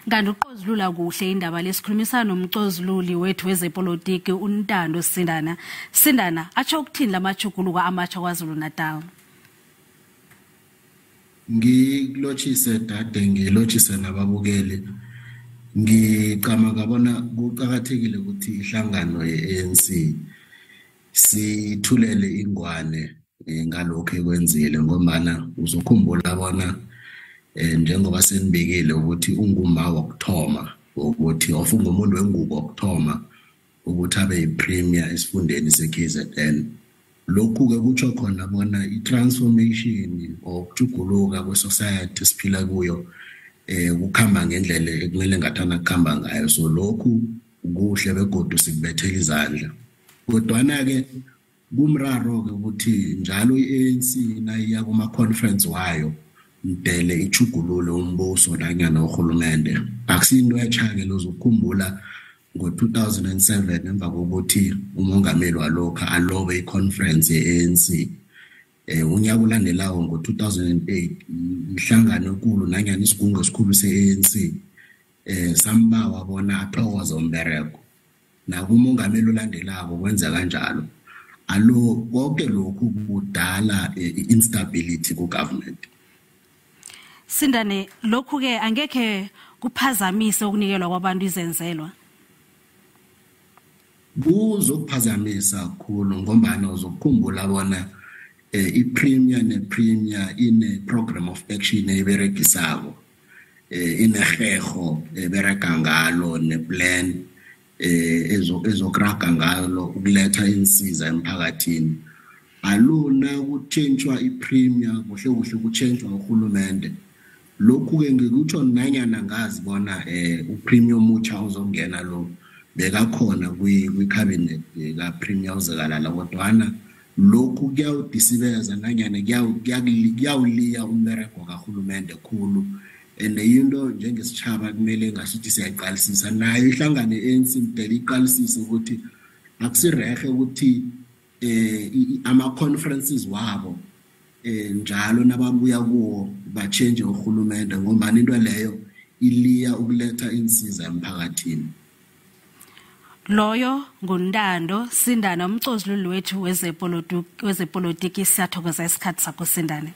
Kanti uqozulula kuhle indaba lesikhulumisana nomcozululi wethu wezepolitiki uNtando Sindana. Sindana, atsho ukuthini lamajuguluko amatsha KwaZulu Natal? Ngikulotshise dade, ngilotshise nababukeli. Ngicabanga bona kuqakathekile ukuthi ihlangano ye-ANC sithulele ingwane ngalokho ekwenzile, ngombana uzokhumbula bona njengoba senibikile ukuthi unguma wokuthoma ukuthi ofunga umuntu wengubo wokuthoma ukuthi abe yi-premier esifundeni se-KZN. Lokhu-ke kutsho khona bona i-transformation or ukujuguluka kwe-society esiphila kuyo kukhamba ngendlela ekumele ngathana kukhamba ngayo. So lokhu kuhle begodu sikubethela izandla. Kodwana-ke kumraro-ke ukuthi njalo i-ANC nayiya kuma-conference wayo mdele ichugulule umbuso nanyana urhulumende. Akusinto etjha-ke, lozokukhumbula ngo-2007 emva kokuthi umongameli walokhu alobe i-conference ye-ANC. Unyaka ulandelayo ngo-2008 inhlangano enkulu nanyana isigungu esikhulu se-ANC sambawa bona athokoze umbereko. Nakumongameli olandelako kwenza kanjalo. Alo konke lokhu kudala i-instability ku-government. Sindane, lokhu-ke angekhe kuphazamise ukunikelwa kwabantu izenzelwa? Kuzokuphazamisa kakhulu, ngombana uzokukhumbula bona i-premier ne-premier ine-program of action eyiberegisako, ineherho eberega ngalo ne-plan ezokuraga ngalo ukuletha insiza emphakathini. Aluna kutshentshwa i-premier, kuhle kuhle kutshentshwa urhulumende. Lokhu-ke ngikutsho nanyana ngazi bona u-premier omutsha ozongena lo bekakhona kwi-cabinet ka-premier uZikalala, kodwana lokhu kuyawudisibeza nanyana kuyawuliya umberego karhulumende khulu. And into njengesitshaba kumele ngasuthi siyayiqalisisa nayo ihlangano i-ANC mdele iqalisise ukuthi akusirehe ukuthi ama-conferences wabo njalo nababuya kuwo ba-change urhulumende, ngombana into leyo iliya ukuletha insiza emphakathini. Loyo nguNtando Sindana, umcozululi wethu wezepolitiki. Siyathokoza isikhathi sakho, Sindane.